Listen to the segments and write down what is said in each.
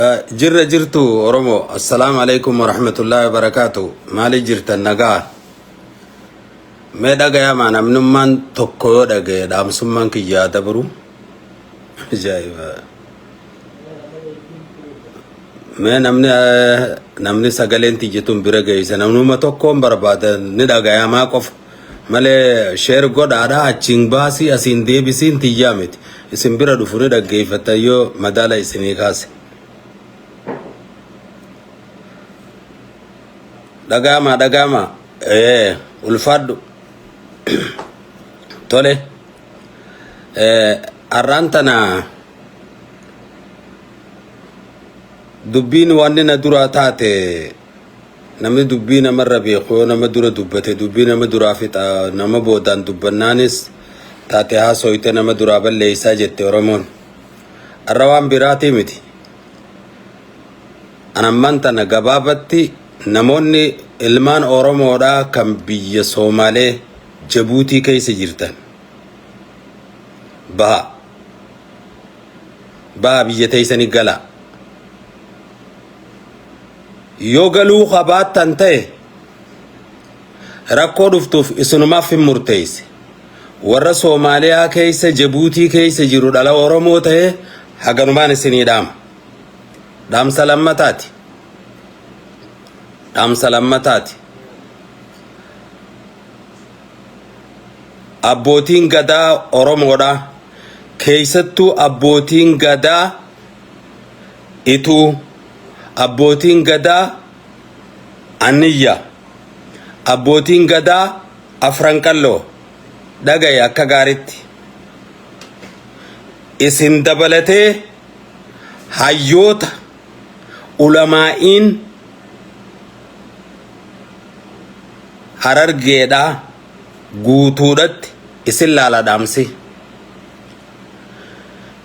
Jirra jirtu Oromo. Assalaamu alaikum warahmatullahi wabarakaatu. Maali jirtan nagaa? Mee dhagayamaa namnummaan tokko yoo dhagaye dhaamsummaan kiyyaa dabru. Ajaa'iba. Mee namni namni sagaleen tiyya tun bira geesse namnuma tokkoon barbaada ni dhagayamaa qofa. Malee sheer godhaadha achiin baasii asiin deebisiin tiyyaa miti. Isin bira dhufu ni dhaggeeffattan yoo madaala isinii kaase. Dhaga'amaa dhaga'amaa. Ee ulfaadhu. Tole. Har'aan tana dubbiin wanni na duraa taate namni dubbii namarra beeku yoo nama dura dubbate dubbii nama duraa fixa nama boodaan dubbannaanis taate haasooyte nama duraa balleessaa jette Oromoon. Har'a waan biraatii miti. Anammaan tana gabaabatti namoonni ilmaan Oromoodhaa kan biyya Soomalee Jabuutii keessa jirtan baha. Baha biyya teessanii galaa. Yoo galuu qabaattan ta'e rakkoo dhuftuuf isinumaaf hin murteesse. Warra Soomaaliyaa keessa Jabuutii keessa jiru dhala Oromoo ta'e haganumaan isinii dhaama. Dhaamsa lammataati. Dhaamsa lammataati. Abbootiin gadaa Oromoodha. Keessattuu abbootiin gadaa Ituu, abbootiin gadaa Anniyya, abbootiin gadaa Afran Qalloo dhagaye akka gaaritti. Isin dabalatee hayyoota ulamaa'iin Harargeedhaa guutuudhatti isin laala dhaamsi.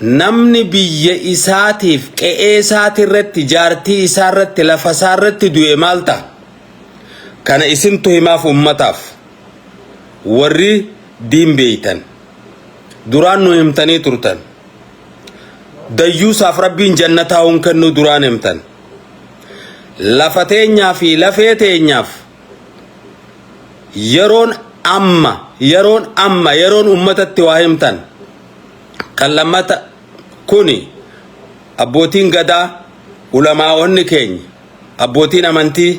Namni biyya isaatiif qe'ee isaatirratti jaartii isaarratti lafa isaarratti du'e maal ta'a? Kana isintu himaaf ummataaf. Warri diin beeytan. Duraan nu himtanii turtan. Dayyuusaaf rabbiin jannataa hun kennuu duraan himtan. Lafa teenyaa fi lafee teenyaaf yeroon amma yeroon amma yeroon ummatatti waa himtan kan lammata kuni abbootiin gadaa ulamaa'onni keenya abbootiin amantii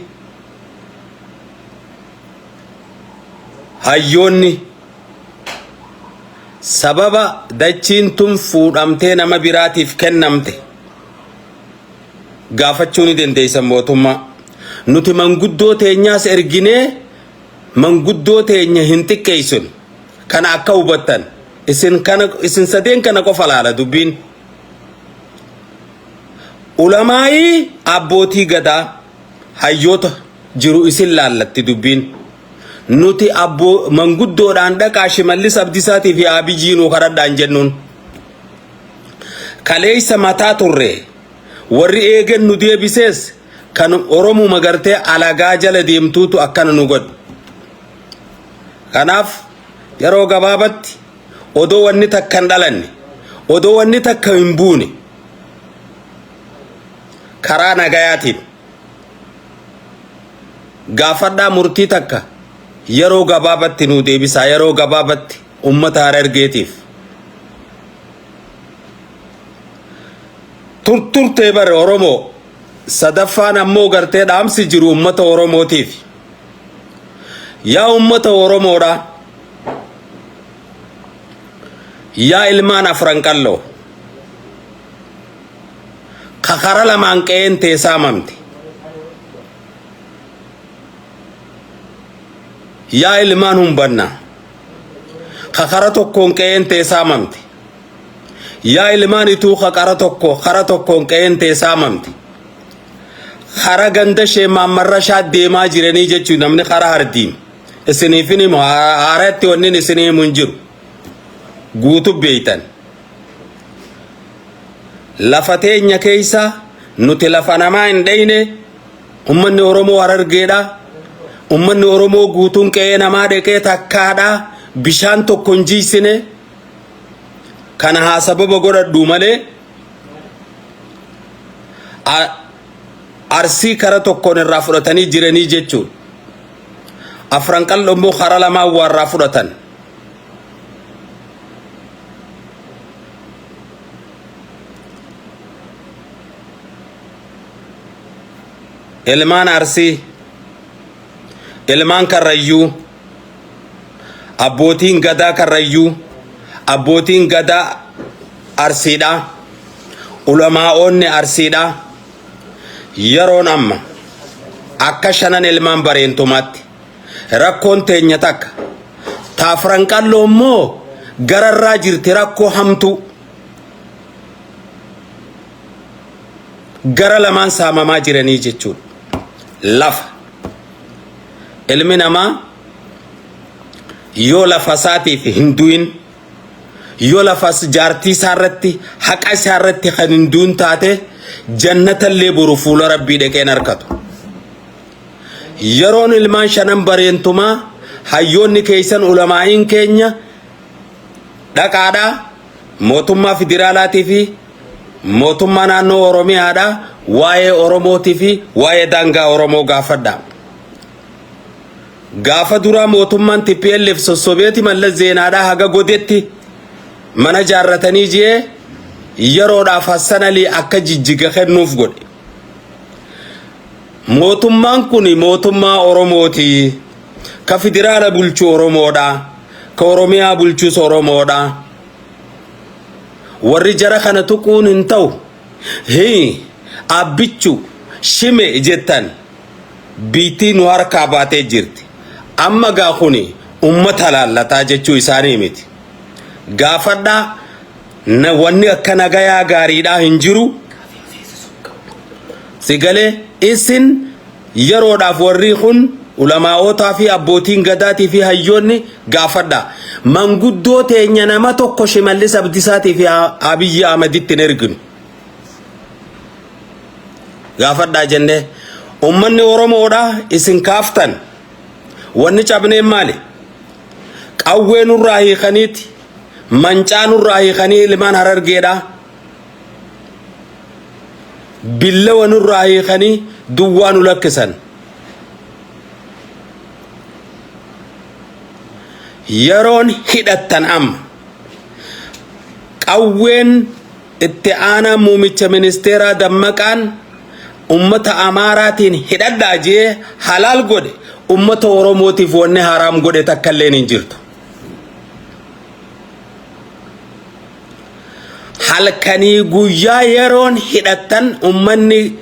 hayyoonni sababa dachiin tun fuudhamtee nama biraatiif kennamte gaafachuu ni dandeessan mootummaa. Nuti manguddoo teenyaas erginee manguddoo teenya hin xiqqeessinu. Kana akka hubattan isin kana isin sadeen kana qofa laala dubbiin. Ulamaayii abbootii gadaa hayyoota jiru isin laallatti dubbiin. Nuti abboo manguddoodhaan dhaqaa Shimallis Abdisaatii fi Abiyyii nuu kadhadhaan jennuun. Kaleessa mataa turre warri eegen nu deebisees kan Oromuma gartee alagaa jala deemtuutu akkana nu godhe. Kanaaf yeroo gabaabatti odoo wanni takka hin dhalanne odoo wanni takka hin buune karaa nagayaatiin gaafadhaa murtii takka yeroo gabaabatti nuu deebisaa yeroo gabaabatti ummata Harargeetiif. Turturtee bare Oromoo sadaffaan ammoo gartee dhaamsi jiru ummata Oromootiif. Yaa ummata Oromoodha. Yaa ilmaan afran qalloo. Kakara lamaan qe'een tee saamamte. Yaa ilmaan humbannaa. Ka kara tokkoon qe'een tee saamamte. Yaa ilmaan ituu ka qara tokko kara tokkoon qe'een tee saamamte. Kara ganda shee maammarrashaa deemaa jiranii jechuun namni kara hardiin. Isiniifin himu haaratti wannin isinii himu hin jiru. Guutu beeytan. Lafa teenya keessa nuti lafa namaa hin dheyne Ummanni Oromoo Harargeedha. Ummanni Oromoo guutuun qe'ee namaa dheqee takkaadha. Bishaan tokko hin jiysine. Kana haa sababa godhadhuu malee. Arsii kara tokkoon irraa fudhatanii jiranii jechuudha. Afran Qalloo immoo kara lamaan waa irraa fudhatan. Ilmaan Arsii, ilmaan Karrayyuu, abbootiin gadaa Karrayyuu, abbootiin gadaa Arsiidha, ulamaa'oonni Arsiidha. Yeroon amma akka shanan ilmaan bareentumaatti rakkoon teenya takka. Ta Afran Qalloo immoo gararraa jirti rakkoo hamtuu. Gara lamaan saamamaa jiranii jechuudha. Lafa. Ilmi namaa yoo lafa isaatiif hin du'in, yoo lafa jaartii isaa irratti, haqa isaa irratti kan hin du'in taate, jannatallee boru fuula Rabbii dhaqeen harkatu. Yeroon ilmaan shanan bareentumaa, hayyoonni keessan, ulamaa'iin keenya, dhaqaadhaa mootummaa federaalaatii fi mootummaa naannoo Oromiyaadhaa waa'ee Oromootii fi waa'ee daangaa Oromoo gaafadha. Gaafa duraa mootummaan TPLF sossobeeti Mallas Zeenaadhaa haga godetti mana jaarratanii ji'ee yeroodhaaf Hassan Alii akka jijjiga kennuuf godhe. Mootummaan kun mootummaa Oromooti. Ka federaala bulchu Oromoodha. Ka Oromiyaa bulchus Oromoodha. Warri jara kana tuquun hin ta'u. Hii abbichu shime jettan biittii nu harkaa baatee jirti. Amma gaa kuni ummata laallataa jechuu isaanii miti. Gaafadhaa, na wanni akka nagayaa gaariidhaa hin jiru. Si galee, isin yeroodhaaf warri kun ulamaa'ootaa fi abbootiin gadaatii fi hayyoonni gaafadha. Manguddoo teenya nama tokko Shimallis Abdisaatii fi Abiyyi Ahmaditti hin erginu. Gaafadhaa jennee ummanni Oromoodha isin kaaftan. Wanni cabneen maali? Qawwee nurraa hiikaniiti, mancaa nurraa hiikanii ilmaan Harargeedha. Billawa nurraa hiikanii duwwaa nu lakkisan. Yeroon hidhattan amma. Qawween itti aanaa muumicha ministeeraa Dammaqaan ummata Amaaraatiin hidhadhaa jee halaal godhe, ummata Oromootiif wanni haraam godhe takka illeen hin jirtu. Halkanii guyyaa yeroon hidhattan, ummanni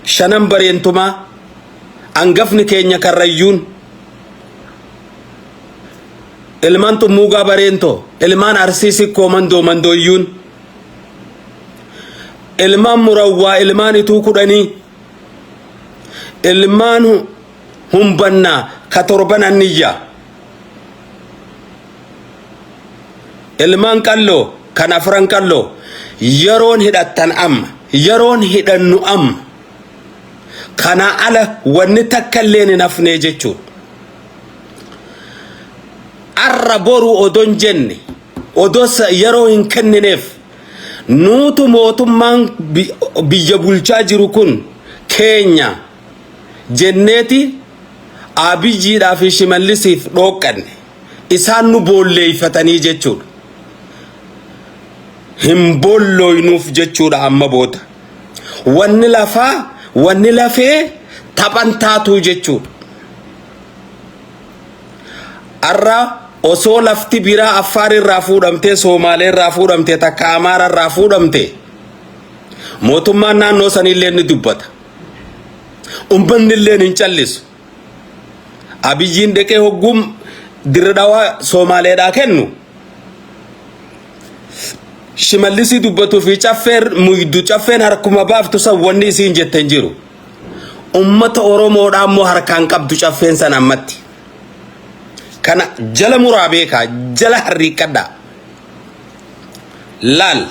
shanan bareentumaa, angafni keenya Karrayyuun, ilmaan Xummuugaa Bareentoo, ilmaan Arsii Sikkoo Mandoo Mandooyyuun, ilmaan Murawwaa, ilmaan Ituu kudhanii, ilmaan Humbannaa ka torban anniyyaa, ilmaan Qalloo kan Afran Qalloo, yeroon hidhattan amma, yeroon hidhannu amma. Kana ala wanni takka illeen hin hafnee jechuudha. Arra boru odon jenne, odoo yeroo hin kennineef, nuutu mootummaan biyya bulchaa jiru kun keenya jenneeti Abiyyiidhaa fi Shimallisiif dhooqqanne. Isaan nu boolleeyfatanii jechuudha. Hin boollooynuuf jechuudha amma booda. Wanni lafaa, wanni lafee taphan taatuu jechuudha. Arra osoo lafti biraa Affaar irraa fuudhamtee, Soomaalee irraa fuudhamtee, takka Amaara irraa fuudhamte, mootummaan naannoo sanillee ni dubbata. Ummanni illee hin callisu. Abiyyiin dhaqee hogguum Dirre Dhawaa Soomaaleedhaa kennu, Shimallisii dubbatuu fi caffeen muydu, caffeen harkuma baaftu san wanni isiin jette hin jiru. Ummata Oromoodhaa immoo harkaan qabdu caffeen san ammatti. Kana jala muraa beekaa, jala harriiqqadhaa. Laal,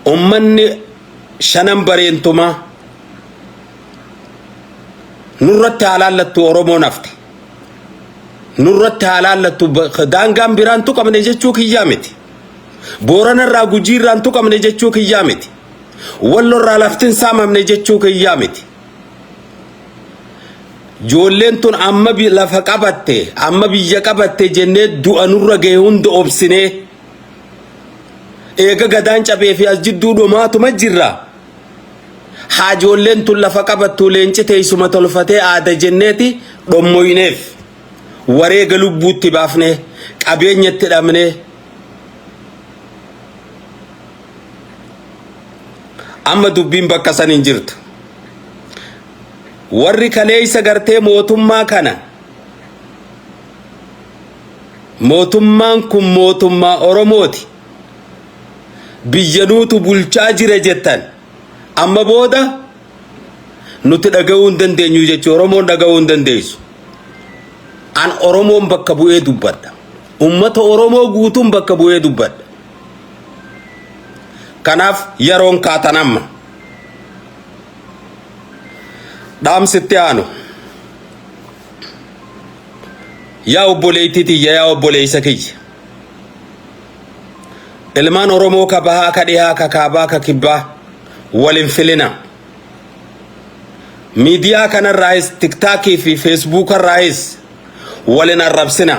ummanni shanan bareentumaa nurratti haa laallattu, Oromoon hafte. Nurratti haa laallattu, daangaan biraan tuqamne jechuu kiyyaa miti. Boorana irraa, Gujii irraan tuqamne jechuu kiyyaa miti. Wallorraa laftin saamamne jechuu kiyyaa miti. Ijoolleen tun amma lafa qabatte, amma biyya qabatte jennee du'a nurra gahe hunda obsinee eega gadaan cabee fi as jidduu dhumaatuma jirra. Haa ijoolleen tun lafa qabattu leenci teessuma tolfatee aada jenneeti dhommoyneef. Wareega lubbuutti baafnee qabeenyatti dhabnee amma dubbiin bakka san hin jirtu. Warri kaleessa gartee mootummaa kana mootummaan kun mootummaa Oromooti. Biyya nuutu bulchaa jira jettan amma booda nuti dhaga'uu hin dandeenyu jechuudha. Oromoon dhaga'uu hin dandeessu. An Oromoon bakka bu'ee dubbadha. Ummata Oromoo guutuun bakka bu'ee dubbadha. Kanaaf yeroon kaatan amma. Dhaamsitti aanu. Yaa obboleettii tiyya, yaa obboleessa kiyya. Ilmaan Oromoo ka bahaa, ka dhihaa, ka kaabaa, ka kibbaa walin filina. Miidiyaa kanarraayis, TikTokii fi Facebookarraayis walin arrabsina.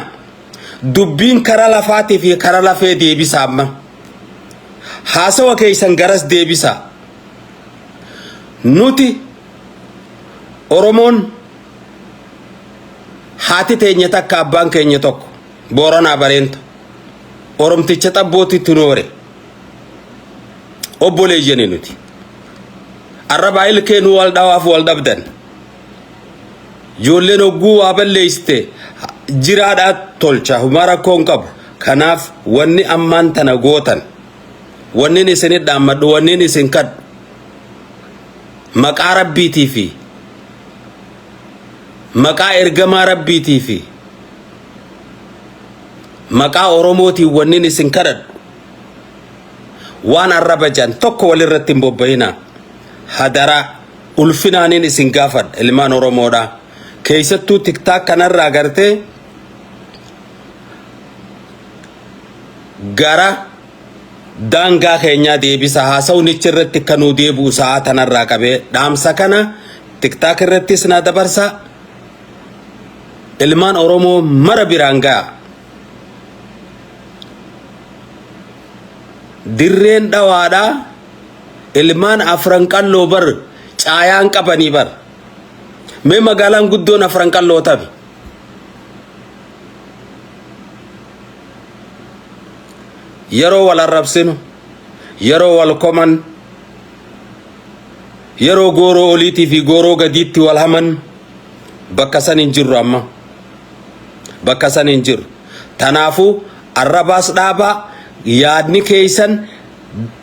Dubbiin kara lafaatii fi kara lafee deebisa amma. Haasawa keessan garas deebisa. Nuti Oromoon haati teenya takka, abbaan keenya tokko, Booranaa Bareento. Oromticha xabbootitti noore. Obboleeyyani nuti. Arrabaa ilkee nu wal dhawaaf wal dhabdan. Ijoolleen hogguu waa balleessite jiraadhaa tolcha, humaa rakkoo hin qabu. Kanaaf wanni ammaan tana gootan, wanni isinit dhaammadhu, wanni isin kadhu, maqaa rabbiitii fi maqaa ergamaa rabbiitii fi maqaa Oromootiin wanni isin kadhadhu, waan arraba jan tokko walirratti hin bobba'inaa. Hadaraa ulfinaaniin isin gaafadha, ilmaan Oromoodhaa. Keessattuu TikTok kanarraa gartee gara daangaa keenyaa deebisa haasawnichi irratti akka nuu deebi'u sa'aa tanarraa qabee dhaamsa kana TikTok irrattis na dabarsa, ilmaan Oromoo mara biraan ga'a. Dirreen Dhawaadhaa ilmaan Afran Qalloo bar caayaan qabanii bar. Mee magaalaan guddoon Afran Qalloo tabi. Yeroo wal arrabsinu, yeroo wal koman, yeroo gooroo oliitii fi gooroo gadiitti wal haman, bakka san hin jirru amma. Bakka san hin jirru. Tanaafuu arrabaas dhaabaa, yaadni keessan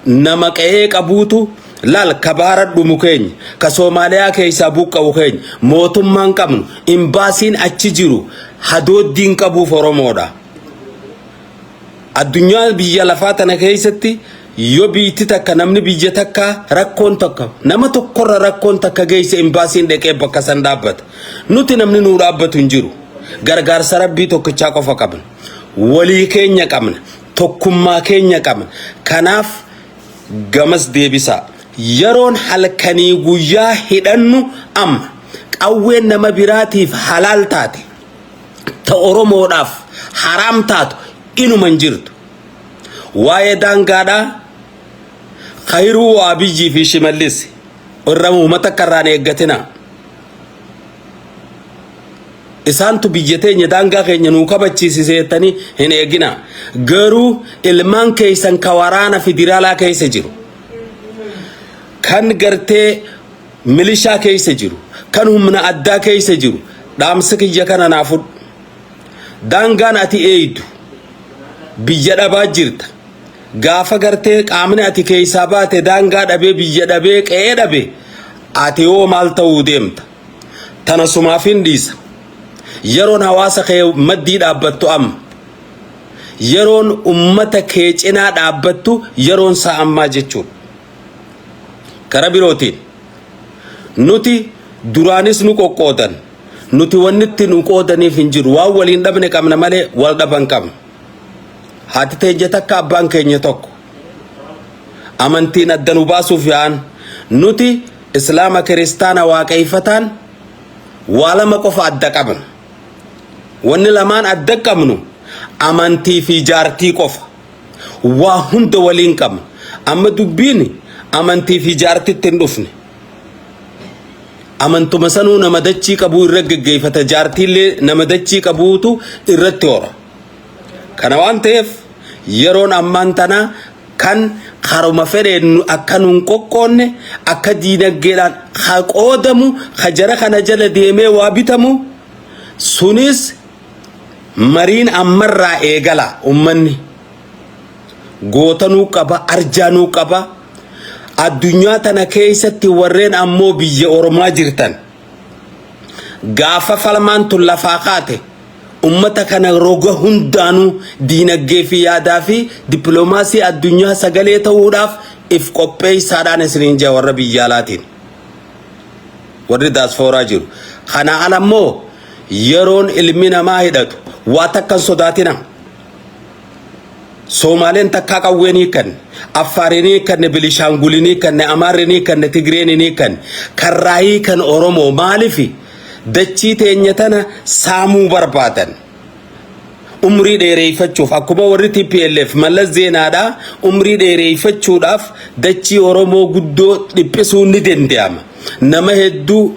nama qe'ee qabuutu laal ka baara dhumu keenya, ka Soomaaliyaa keessaa buqqa'u keenya, mootummaan qabnu imbaasiin achi jiru hadooddiin qabuuf Oromoodha. Addunyaa biyya lafaa tana keessatti yoo biyyi takka, namni biyya takka rakkoon takka nama tokkorra rakkoon takka geesse, imbaasiin dhaqee bakka san dhaabbata. Nuti namni nuu dhaabbatu hin jiru. Gargaarsa rabbii tokkichaa qofa qabna. Walii keenya qabna. Tokkummaa keenya qabna. Kanaaf gamas deebisaa. Yeroon halkanii guyyaa hidhannu amma. Qawween nama biraatiif halaal taate, ta Oromoodhaaf haraam taatu inuma hin jirtu. Waa'ee daangaadhaa Khayruu Abiyyii fi Shimallis irra uummata akka irraan eeggatina. Isaantu biyya teenya daangaa keenya nuu kabachiisise jettanii hin eegina. Garuu ilmaan keessan ka waraana federaalaa keessa jiru, kan gartee milishaa keessa jiru, kan humna addaa keessa jiru, dhaamsa kiyya kana naa fudhu. Daangaan ati eeydu biyya dhabaa jirta. Gaafa gartee qaamni ati keessaa baate daangaa dhabee, biyya dhabee, qe'ee dhabe, ati hoo maal ta'uu deemta? Tana sumaaf hin dhiisa. Yeroon hawaasa kee maddii dhaabbattu amma. Yeroon ummata kee cinaa dhaabbattu yeroon isaa ammaa jechuudha. Kara birootiin nuti duraanis nu qoqqoodan, nuti wanni itti nu qoodaniif hin jiru, waan waliin dhabne qabna malee wal dhaban qabna. Haati teenya takka, abbaan keenya tokko. Amantiin adda nu baasuuf yaa'an. Nuti Islaama Kiristaana Waaqeeffataan waa lama qofa adda qabna. Wanni lamaan adda qabnu amantii fi jaartii qofa. Waa hunda waliin qabna. Amma dubbiin amantii fi jaartitti hin dhufne. Amantuma sanuu nama dachii qabuu irra geggeeffata jaartiillee nama dachii qabuutu irratti hora. Kana waan ta'eef yeroon ammaan tana kan karuma fedheen akka nuun qoqqoonne akka diinaggeedhaan ka qoodamu ka jara kana jala deemee waa bitamu sunis mariin ammarraa eegala ummanni gootanuu qaba arjaanuu qaba addunyaa tana keessatti warreen ammoo biyya oromaa jirtan gaafa falmaan tun lafaa kaate ummata kana roga hundaanuu diinaggee fi yaadaa fi dippiloomaasii addunyaa sagalee ta'uudhaaf if qopheessaadhaan isiniin jaa warra biyya alaatiin warri daaspooraa jiru. Kana ala immoo yeroon ilmi namaa hidhatu waa takka hin sodaatina. Soomaaleen takkaa qawwee ni hiikkanne, Affaariin ni hiikkanne, Bilishaangul ni hiikkanne, Amaarri ni hiikkanne, Tigreen ni hiikkanne. Karraa hiikan Oromoo maalifi dachii teenya tana saamuu barbaadan. Umrii dheereeffachuuf akkuma warri TPLF Mallas Zeenaadhaa umrii dheereeffachuudhaaf dachii Oromoo guddoo dhiphisuun ni danda'ama. Nama hedduu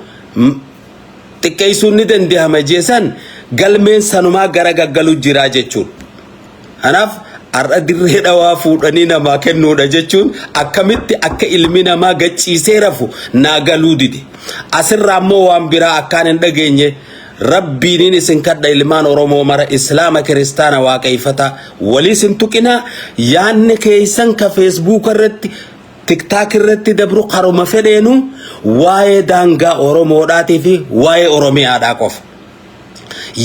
xiqqeessuun ni danda'ama jeesan galmeen sanumaa gara gaggalu jira jechuudha. Kanaaf har'a dirree dhawaa fuudhanii namaa kennuudha jechuun akkamitti akka ilmi namaa gachiisee rafu naa galuu dide. Asirraa immoo waan biraa akkaan hin dhageenye rabbiiniin isin kadha ilmaan Oromoo mara Islaama Kiristaana Waaqeeffata walii isin tuqinaa yaanni keessan ka feesbuuka irratti tiktaak irratti dabru karuma fedheenu waa'ee daangaa Oromoodhaatii fi waa'ee Oromiyaadhaa qofa.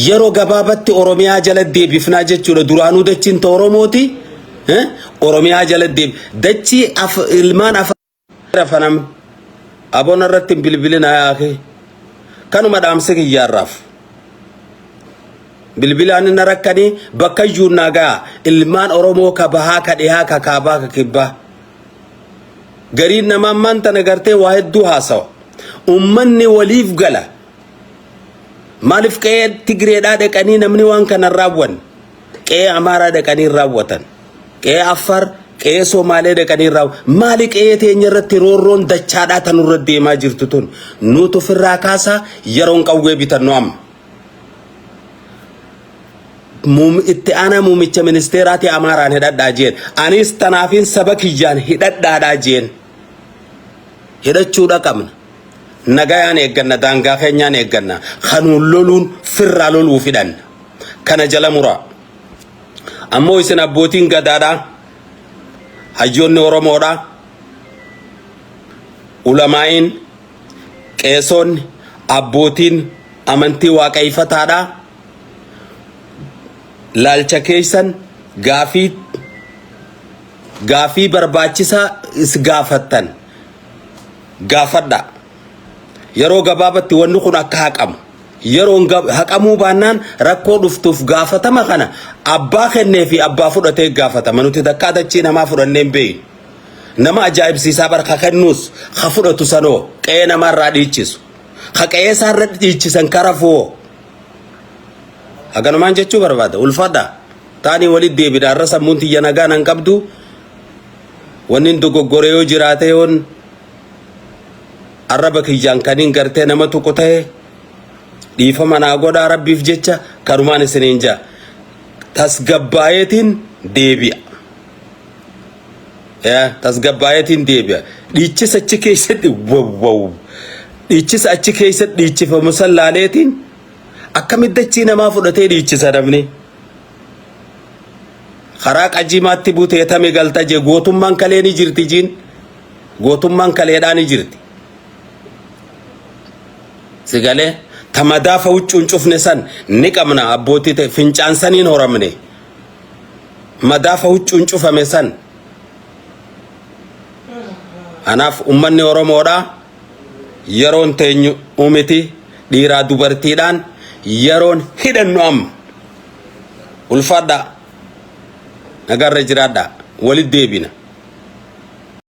Yeroo gabaabatti Oromiyaa jala deebifnaa jechuudha. Duraanuu dachiin ta Oromooti. Oromiyaa jala deeb dachii ilmaan rafa namni. Aboon irratti hin bilbilin hayaake. Kanuma dhaamsi kiyyaarraaf. Bilbilaan inni rakkanii bakka iyyuu naa ga'a. Ilmaan Oromoo ka bahaa ka dhihaa ka kaabaa ka kibbaa. Gariin namaa ammaan tana gartee waa hedduu haasawa. Ummanni waliif gala. Maaliif qe'ee Tigreedhaa dhaqanii namni waan kana hin raawwanne? Qe'ee Amaaraa dhaqanii hin raawwatan. Qe'ee Affaar, qe'ee Somaalee dhaqanii hin raawwatan. Maali qe'ee teenya irratti roorroon dachaadhaa tan nurra deemaa jirtu tun? Nuutu ofirraa kaasaa yeroon qawwee bitannu amma. Itti aanaa muumicha ministeeraati Amaaraan hidhadhaa jeen. Anis tanaafin saba kiyyaan hidhadhaadhaa jeen. Hidhachuudha qabna. Nagayaan eegganna daangaa keenyaan eegganna. Kanuun loluun firraa loluu fidhanna. Kana jala muraa. Ammoo isin abbootiin gadaadhaa, hayyoonni Oromoodhaa, ulamaa'iin, qeesonni, abbootiin amantii waaqeeffataadhaa laalcha keessan gaafii gaafii barbaachisaa is gaafattan gaafadhaa. Yeroo gabaabatti wanni kun akka haqamu. Yeroon haqamuu baannaan rakkoo dhuftuuf gaafatama kana abbaa kennee fi abbaa fudhatee gaafatama. Nuti takkaa dachii namaa fudhannee hin beeknu. Nama ajaa'ibsiisaa bar ka kennuus ka fudhatu sanoo qe'ee namaarraa dhiichisu. Ka qe'ee isaarra dhiichisan kara fu'oo. Haganumaan jechuu barbaada. Ulfadha. Taanii walitti deebina. Har'a sammuun tiyya nagaa nan qabdu. Wanni hin dogoggore yoo jiraate yoon arraba kiyyaan kaniin gartee nama tuqu ta'e dhiifama naa godhaa rabbiif jecha kanumaan isiniin jaa. Tasgabbaayeetiin deebi'a. Yaa tasgabbaayeetiin deebi'a. Dhiichisa achi keessatti wawwaw. Dhiichisa achi keessatti dhiichifamu san laaleetiin akkamitti dachii namaa fudhatee dhiichisa namni. Karaa qajimaatti butee tame galta jee gootummaan kalee ni jirti jiin. Gootummaan kaleedhaa ni jirti. Sigalee ta madaafa huccuun cufne san ni qabna abbootii ta'e fincaan saniin horamne. Madaafa huccuun cufame san. Kanaaf ummanni Oromoodhaa yeroon teenyu miti dhiiraa dubartiidhaan yeroon hidhannu amma. Ulfaadhaa. Nagaarra jiraadhaa. Walitti deebina.